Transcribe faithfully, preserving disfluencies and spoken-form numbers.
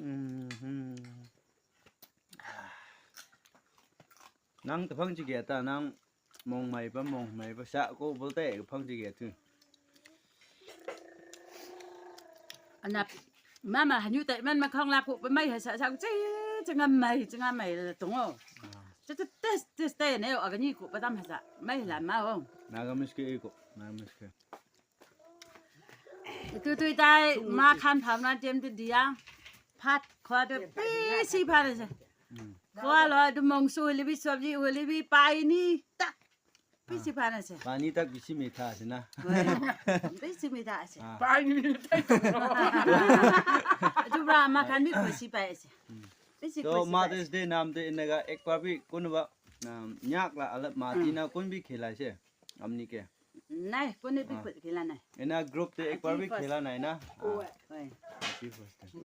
Mhm. Nang ta phang chi ge ta nang mong mai pa mong mai pa sa ko bol te phang chi ge tu. Ana mama hanyu ta man ma khang la ko pa mai ha sa sa chi chi ngam mai chi ngam mai la tong o. Chi chi tes tes te ne o agani ko pa tam ha sa mai la ma o. Naga miske ko, naga miske. Itu tu tai ma khan bhabna tem te dia. Phat khwa te bisi bhal ase. Khwa lo tu mongso hoile bi sabji hoile bi pani tak bisi bhal ase. Pani tak bisi mitha ase na. Bisi mitha ase. Pani. Itu pra ma khan bi khushi pai ase. Bisi khushi pai ase. Mother's Day nam te enaga ek bar bi kunuba nyak la alap mati na kun bi khilai se. Amni ke. Nai, kone bi khela nai. Ena group te ek bar bi khela nai na. Oi. Happy first time.